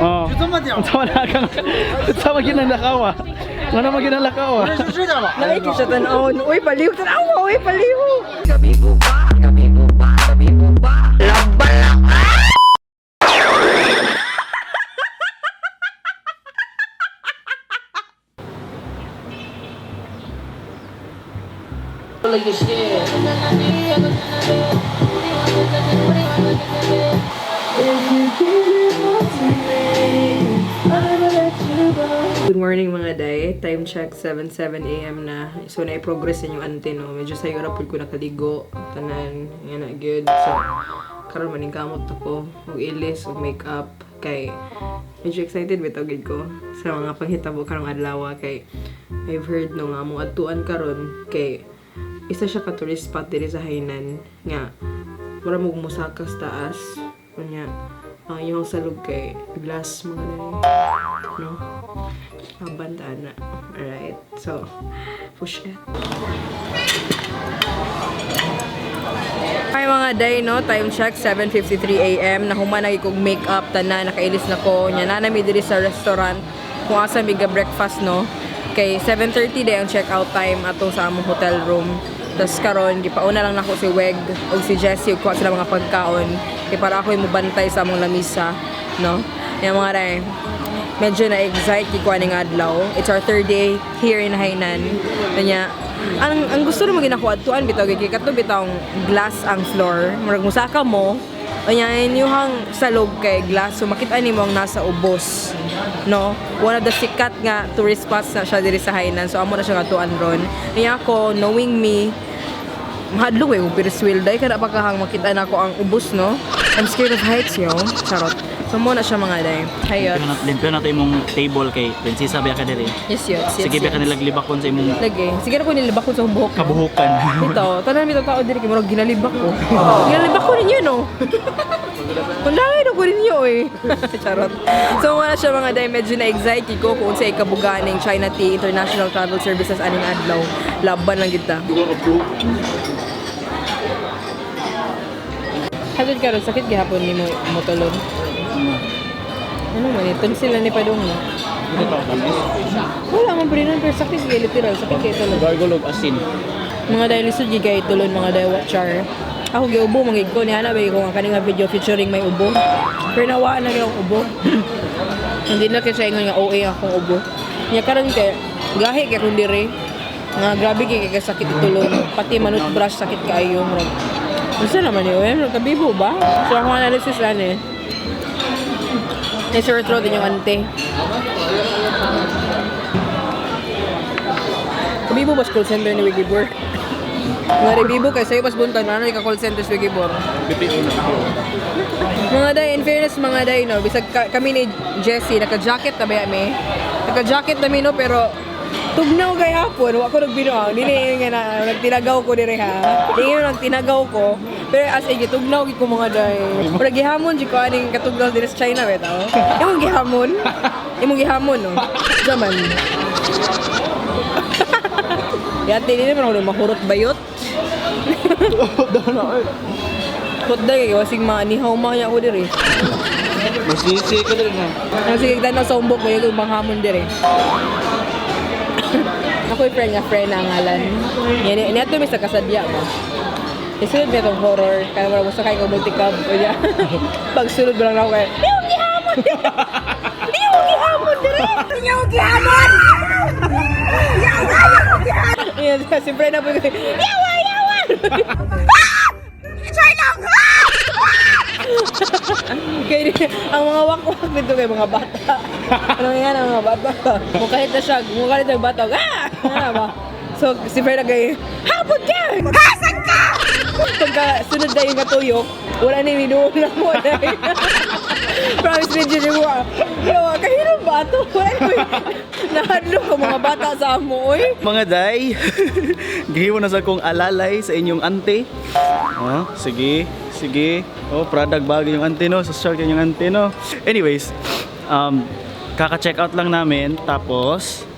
哦。就这么点儿。 Unsa man kang unsa man ginalakaw ah? Ngano man ginalakaw ah? 就这点吧。 Naay siya tan-awon. Uy, palihog tan-awa, uy, palihog. Good morning, mga day. Time check, 7:07 a.m. na. So na-progress yung ante, no. Medyo sayo ra pud ko nakaligo. Tanan, nga na good. So karon maning kamot ako og ilis og makeup kay medyo excited bitaw gid ko sa mga panghitabo karong adlaw kay I've heard no nga mo adtuan karon kay isa siya ka tourist spot diri sa Hainan nga mura mo musaka sa taas. Unya ang iyong salog kay glass, mga day, no? Laban ta na. Alright. So, push it. Hi, mga day, no? Time check, 7:53 a.m. Nahuman na kog makeup, tanan, nakailis na ko. Nya na nami diri sa restaurant kung asa mi ga breakfast, no? Kay 7:30 day ang check-out time ato sa among hotel room. Tas karon gipauna lang nako si Weg ug si Jessie ug kuha sila mga pagkaon kay para ako mobantay sa among lamisa, no? Nya, mga day, medyo na-excite ko aning adlaw. It's our third day here in Hainan. Kanya, ang gusto naman ginako adtuan bitaw kay kato bitawng glass ang floor. Murag musaka mo. Unya inyuhang salog kay glass, so makita nimo ang nasa ubos. No? One of the sikat nga tourist spots na siya diri sa Hainan. So amo na siya adtuan ron. Unya ako, knowing me, mahadlok eh kung Ferris wheel day kada pagkahang makita na ako ang ubos, no? I'm scared of heights, yo. Charot. So mo na siya, mga day. Hayot. Limpyo na to imong table kay prinsesa ba ka diri. Yes. Sige ba yes. ka nilaglibakon sa imong Lagi. Sige na ko nilibak ko sa buhok, no? kabuhukan. Ito, tanan mi tao diri kay murag ginalibak ko. Ginalibak ko ninyo, no? Kundangay na ko ninyo eh. Charot. So wala siya, mga day, medyo na-excite ko kung sa ikabuganing China Tea International Travel Services aning adlaw. Laban lang kita. Hatod karon sakit gihapon nimo motolon. Ano man ito? Sila ni Padong, no? Wala man pa rin pero sakit kay literal. Sakit kay tulon. Gargle og asin. Mga dahil lisod gigay tulon, mga dahil char. Ako giubo mangig ko ni ana ba ko nga kani nga video featuring may ubo. Pero nawaan na gyud ubo. Hindi na kay siya ingon nga OA akong ubo. Nya karon kay gahi kay kung dire nga grabe kay kay sakit itulon. Pati manut brush sakit kaayo murag. Unsa naman ni oy, murag kabibo ba? So akong analysis ani. May sore throat din yung ante. Kabibo ba sa call center ni Wigibor? Mga rebibo kay sa'yo pas buntag na ano ka call center sa Wigibor. BPO na ako. Mga day, in fairness, mga day, no, bisag kami ni Jessie, naka-jacket na ba mi? Naka-jacket na mi, no, pero tugnaw kay hapon, wa ko nagbinuang. Dili nga na, nagtinagaw ko dire ha. Dili nga nagtinagaw ko. Pero as in, gitugnaw gid ko, mga day. Pero gihamon jud ko aning katugnaw diri sa China bitaw. Imong gihamon. Imong gihamon, no. Jaman. Yate, di naman ako mahurot bayot. Hot day, kay wasing maanihaw man niya ako diri. Masisi ka diri na. Ang sige, tanaw sa umbok mo, yung manghamon dire. Ako yung friend nga, friend na ang ngalan. Yan, yan, ito may sa kasadya mo. Isunod niya itong horror. Kaya mo sa kayo multicab. O niya. Pagsunod mo lang ako kaya, Di mo gihamon! Di mo gihamon dire! Di mo gihamon! Yan, si friend na po yung, Yawa! Yawa! Kaya ang mga wakwak dito kay mga bata. Ano nga ang mga bata? Mukalit na siya, mukalit na bata. Ah! Ano ba? So, si Ferda kay, hapon ka! Hasan ka! Pagka sunod na yung katuyok, wala na yung minuon na mo. Promise, medyo ni mo. Yo, kahirap ba ito? Wala na yung nahadlok ko mga bata sa amo, oy. Mga day, gihimo na sa kong alalay sa inyong ante. Oh, sige, sige. Oh, product bagay yung ante no, social yung ante no. Anyways, kaka-check out lang namin tapos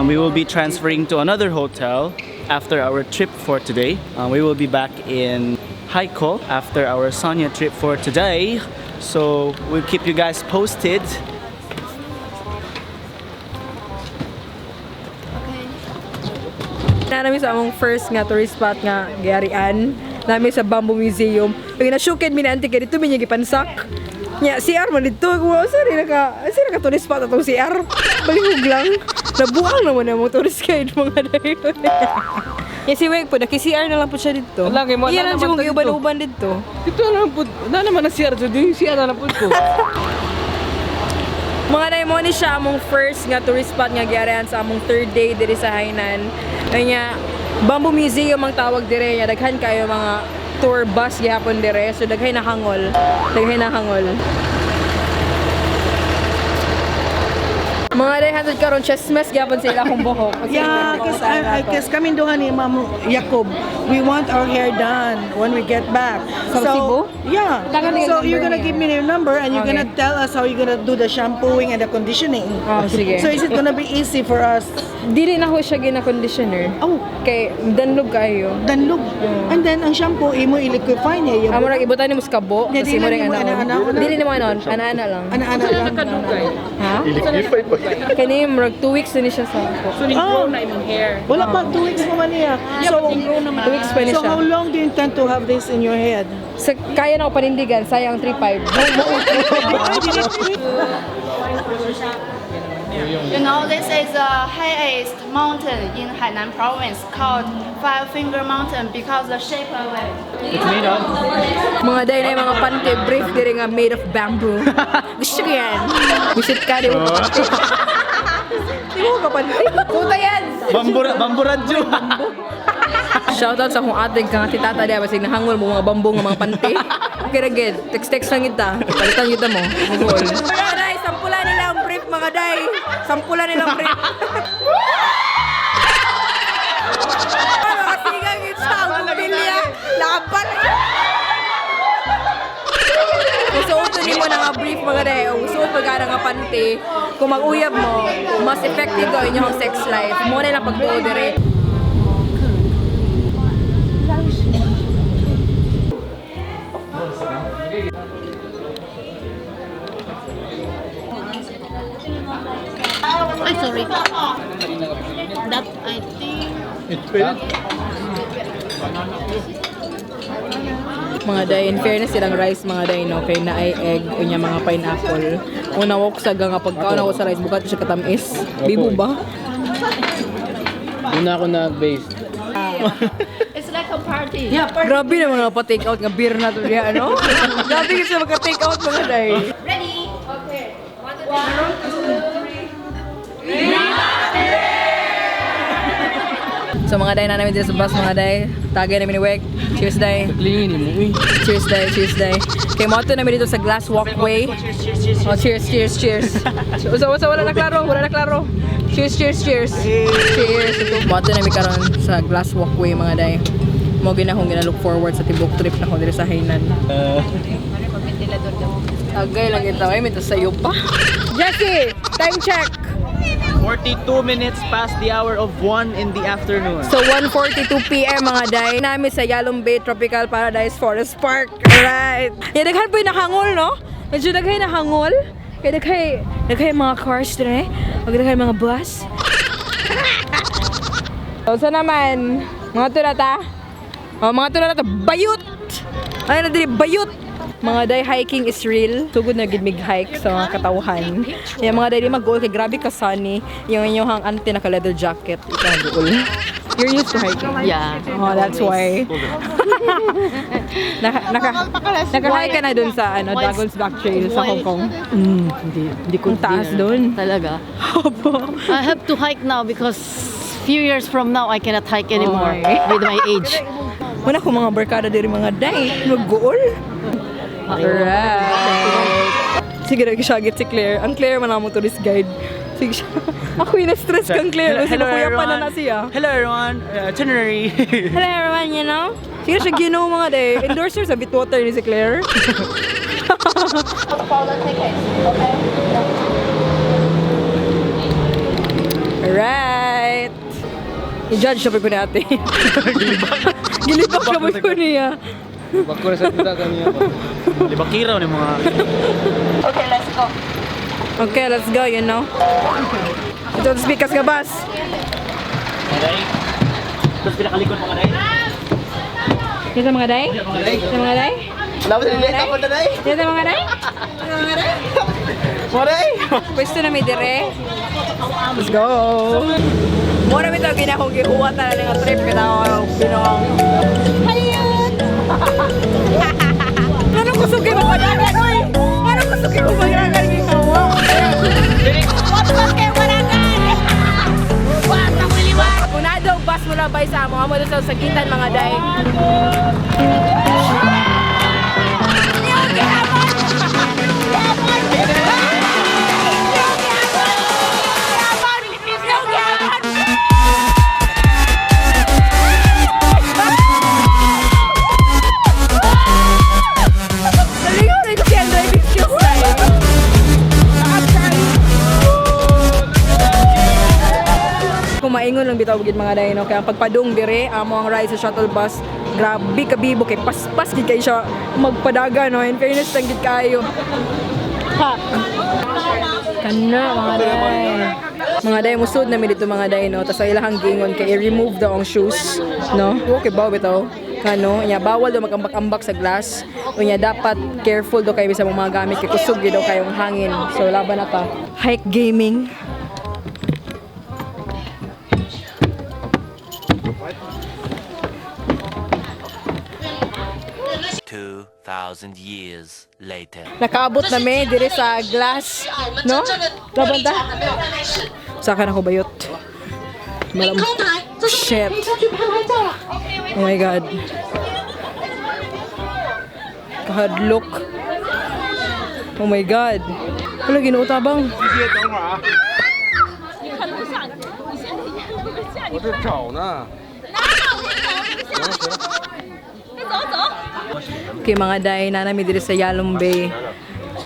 we will be transferring to another hotel after our trip for today. We will be back in Haikou after our Sanya trip for today. So we'll keep you guys posted. Naa na mi sa among first nga tourist spot nga giharian nami sa Bamboo Museum. Pag nasukid mi na auntie kay dito mi niya gipansak. Nya CR man dito ko asa rin naka asa naka tourist spot atong CR. Balihog lang. Nabuang naman ang mga tourist guide, mga dayon. Ya si Weg po, naki-CR na lang po siya dito. Wala, kay mo, Iya wala lang naman siya kung ta dito. giuban-uban dito. Dito na lang po, na naman na CR, so di CR na lang po ko. Mga day, mo ni siya among first nga tourist spot nga giharian sa among third day diri sa Hainan. Kanya Bamboo Museum ang tawag dire nya, daghan kayo mga tour bus gihapon dire. So daghay na hangol. Daghay na hangol. Mga day, hantod karon chismes gihapon sa ila akong buhok. Kasi Yeah, because I guess kami duha ni Ma'am Jacob, we want our hair done when we get back. Sa Cebu? Yeah. Taga na yung So you're number gonna niya. give me your number and you're Okay. gonna tell us how you're gonna do the shampooing and the conditioning. Oh, sige. So is it gonna be easy for us? Dili na ho siya gina-conditioner. Oh, Kay danlog kayo. danlog. And then ang shampoo imo i-liquefy niya. Amo ra ibutan nimo sa kabo Hindi, kasi mo dili ring nimo anaon. ana-anaon. Dili nimo anaon, ana-ana lang. Ana-ana lang. Ha? Kani murag 2 weeks na ni siya sa ako. So, ni-grow na imong hair. Wala pa, 2 weeks pa man niya. So, 2 weeks pa ni so siya. how long do you intend to have this in your head? Sa, kaya na ako panindigan, sayang 3.5. This is the highest mountain in Hainan province called Five Finger Mountain because the shape of it. It's made of Mga day na yung mga panty brief diri nga made of bamboo. Gusto ko yan. Visit ka, di mo ka Di mo ka panty. Puta yan! bamboo, bamboo radyo. Shoutout sa akong ate kang ati tata diya basig nahangol mo mga bamboo nga mga panty. Okay ra gid. Text-text lang kita. Palitan kita mo. Google. Mga day, sampula nila ang brief, mga day. Sampula nila ang brief. Ano kasi nga sa ang bumbilya. Laban. Kung suoton nimo na nga brief, mga day, o suot pag nga panty, kung mag-uyab mo, mas effective daw inyong sex life. Mo na lang pagtuo dire. Ay, sorry. That I think. Mga day, in fairness silang rice, mga day, no, kay naay egg, unya mga pineapple. Una wok sa nga pagkaon ako sa rice, bukat siya katamis. Bibo ba? Una ako nag-base. It's like a party. Grabe na mga pa-take out nga beer na to diya, ano? Grabe kasi maka-take out, mga day. Ready? Okay. One, two, three. So mga day na namin dito sa bus, mga day. Tagay namin ni Wek. Cheers, day. Lingin mo, uy. Cheers, day. Cheers, day. Kay moto namin dito sa glass walkway. Cheers, cheers, cheers. Oh, cheers, cheers, cheers. Usa, usa, wala na klaro, wala na klaro. Cheers, cheers, cheers. Cheers. Moto namin karon sa glass walkway, mga day. Mo ginahong gina look forward sa tibok trip na ko diri sa Hainan. Tagay lang ito. Ay, may tas sayo pa. Jesse, time check. 42 minutes past the hour of 1 in the afternoon. So 1:42 PM, mga day, namin sa Yalong Bay Tropical Paradise Forest Park. Alright. Yeah, daghan po yung nakangol, no? Medyo daghan nakangol. Kaya daghay, daghay mga cars dire. Ug daghay mga bus. So naman, mga tulata. Oh, mga tulata, bayot! Ay na diri, bayot! Mga day, hiking is real. Tugod na gid mig hike sa mga katawhan. Yung mga day, di mag-goal kay grabe ka sunny. Yung inyong auntie naka leather jacket. Ikaw ang goal. You're used to hiking. Yeah. Oh, that's why. Naka-hike ka na dun sa ano, Dragon's Back Trail sa Hong Kong. Hindi ko Ang taas dun. Talaga. Opo. I have to hike now because few years from now I cannot hike anymore Oh my. with my age. Wala ko mga barkada diri, mga day. Mag-goal. Alright. Sige, nagsyagit si Claire. Ang Claire man mo tourist guide. Sige siya. Ako yung na-stress kang Claire. Kasi makuya pa na na siya. Hello everyone. Itinerary. Hello everyone, you know? Sige siya, you know, mga day. Endorser sa Bitwater ni si Claire. For the tickets. Okay. Alright. I-judge siya pa ko natin. Gilibak. Gilibak siya pa ko niya. Bako na sa tita kanina pa. Libakiraw ni mga Okay, let's go. Okay, let's go. Ito ang speakers nga bus. Day. Tapos pinakalikod mga day. Ito mga day? Ito mga day? Laban sa lilita pa na day. Ito mga day? Ito mga day? Mga day. Pwesto na mi dire. Let's go. Mura mi to ginakong gihuwat na lang nga trip kita ako binuong. Hayun! Ano kusog kay mapadagan oy? Ano kusog kay mapadagan ni kawa? What kay waragan? Kung na daw bus mula bay sa amo, amo daw sa sagitan mga day. Naligaw na ito siya ang driving skills tayo. Kung maingon lang bitaw gid mga day no, kaya ang pagpadung dire amo ang ride sa shuttle bus, grabe kabibo kay paspas gid kay siya magpadaga no. In fairness lang gid kayo. Ha. Kana mga day. Mga day musud na mi dito mga day no. Tas ang ilahang gingon kay i-remove daw ang shoes no. Okay ba bitaw? Kano, nya bawal daw magambak-ambak sa glass. Unya dapat careful daw kayo sa mga gamit kay kusog gid daw kayong hangin. So laban na ta. Hike gaming. 2,000 years later. Nakaabot na mi dire sa glass, no? Laban ta. Sa akin ako bayot. Malam. Shit. Oh my God. Kahadlok. Oh my God. Wala Ginoo tabang. Okay mga day, nanami diri sa Yalong Bay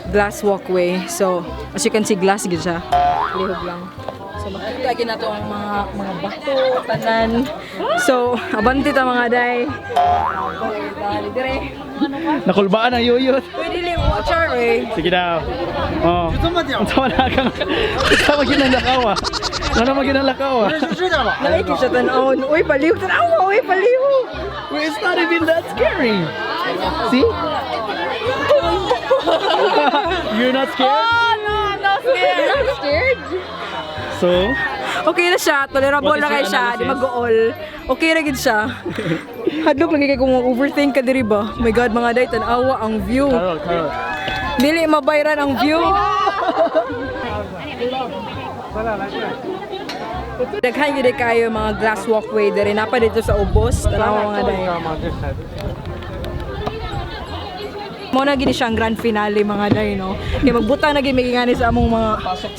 glass walkway. So, as you can see, glass gid siya. Lihog lang. So, makita gid nato ang mga bato, tanan. So, abante ta mga day. Okay, dali dire. Nakulbaan ang yuyot. Uy, dili mo char eh. Sige daw. Oh. Ang na kang. Tama ginalakaw ah. Ano naman ginalakaw ah. Naikip siya tan-on. Uy, palihog tan-awa, uy, palihog. Wait, it's not even that scary. See? You're not scared? Oh, no, I'm not scared. I'm scared. So, Okay na siya, tolerable What is na kay your siya, di analysis? mag-all. Okay na gid siya. Hadlok lagi kay kung overthink ka diri ba. My God, mga day, tan-awa ang view. Carol, Carol. Dili mabayran ang view. Daghan gyud kayo mga glass walkway diri napa dito sa ubos, tan-awa mga day. Mo na gini siya ang grand finale mga day no. Kay magbutang na gid may gingani sa among mga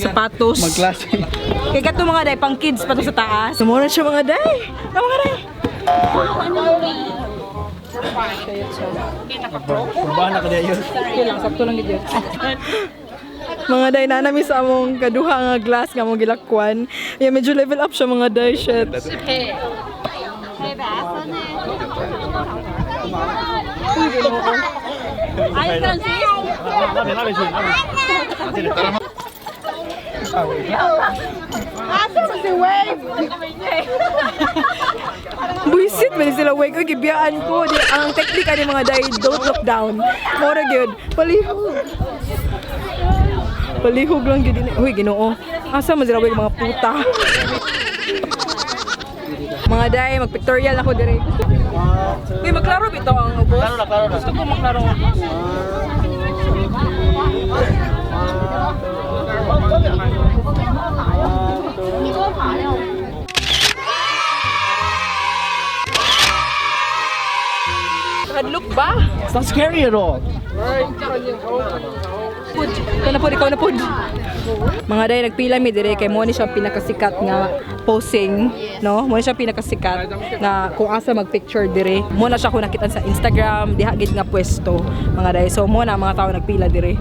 sapatos. Magklase. Kay kato mga day pang kids pa to sa taas. Mo na siya mga day. Na mga day. Kulbaan na ka yun. Okay lang, sakto lang gid yun. Mga day na nami sa among kaduha nga glass nga among gilakwan. Yeah, medyo level up siya mga day shit. Buisit man sila wave. Uy, gibiyaan ko. Di, ang teknika ni mga day, don't look down. Mora gyud. Palihog. Palihog lang gyud. Uy, Ginoo. Asa man sila wave mga puta. Mga day, magpictorial ako dire. Uy, maklaro bitaw ang ubos. Klaro na, klaro na. Gusto ko maklaro. Hadlok ba? It's not scary at all. Pud. Ikaw na pud, ikaw na pud. Mga day, nagpila mi dire kay mo ni siya pinakasikat nga posing, no? Mo ni siya pinakasikat na kung asa magpicture dire. Mo na siya kung nakita sa Instagram, diha gid nga pwesto, mga day. So mo na ang mga tao nagpila dire.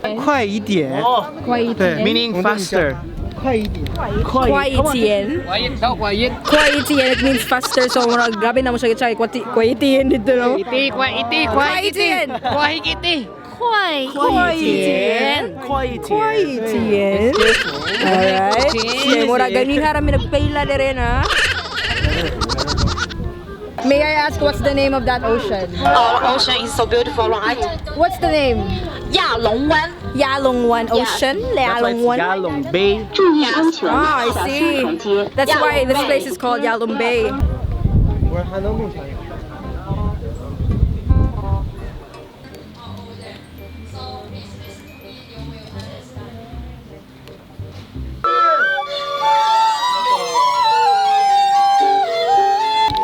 快一点， Quite 对，meaning faster。快一点。快一点. Quiet daw, quiet. 快一点, it means faster. So, murag, grabe na mo siya siya. 快点 dito, no? Iti, quiet, iti, 快一点. Quiet, iti. 快快一点. 快一点. 快一点. Alright. Kaya murag ganiha ra mi nagpaila dire na. May I ask what's the name of that ocean? Our ocean is so beautiful, right? What's the name? Yalongwan. Yalongwan Ocean? That's why it's Yalongwan? Yalong Bay. Ah, I see. That's why this place is called Yalong Bay.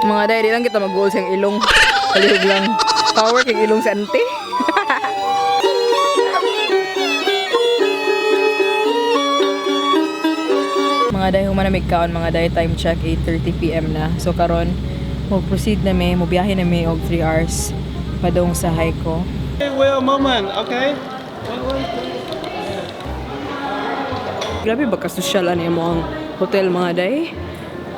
Mga day, di lang kita mag-goal sa ilong. Palihog lang. Power kay ilong sa ante. Mga day, human na kaon, mga day, time check 8:30 p.m. na. So karon, mo proceed na mi, mo biyahe na mi og 3 hours padung sa Haikou. Hey, wait a moment, okay? Grabe ba kasosyal ani mo ang hotel, mga day?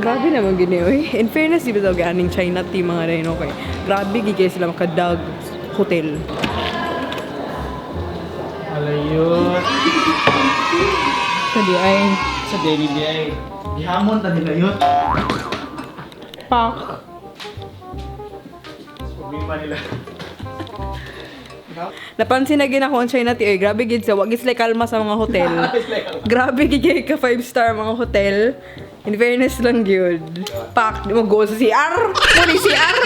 Grabe naman gini oy. In fairness, di ba daw ganing China tea, mga day, no kay. Grabe gid kay sila makadag hotel. Alayo. Sa di ay Sa daily day. Gihamon ta nila yun. Pak. Problema nila. Napansin na gid ako ang China tea oy. Grabe gid sa wa gid sila kalma sa mga hotel. Grabe gid kay ka five star mga hotel. In fairness lang gyud. Pak, di mo go sa CR. Mo ni CR.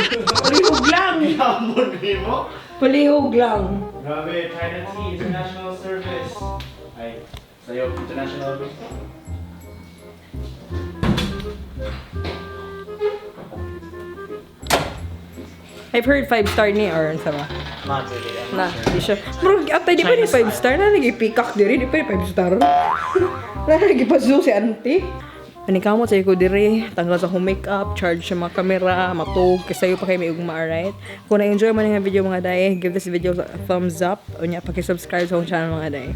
Palihog lang. Gihamon mo? Palihog lang. Grabe, China Tea International Service. Ay, sa'yo, international. I've heard five star ni or ano sa ba? Not really. I'm Na, not sure. di siya. Bro, atay, di ba ni 5 star? Na nag-peacock diri, di pa ni 5 star. Na nag-ipazo si auntie. Manikamot sa ko diri, tanggal sa akong makeup, charge sa mga kamera, matug, kasi sayo pa kayo may ugma, alright? Kung na-enjoy mo nga video, mga day, give this video a thumbs up, o niya, paki-subscribe sa akong channel, mga day.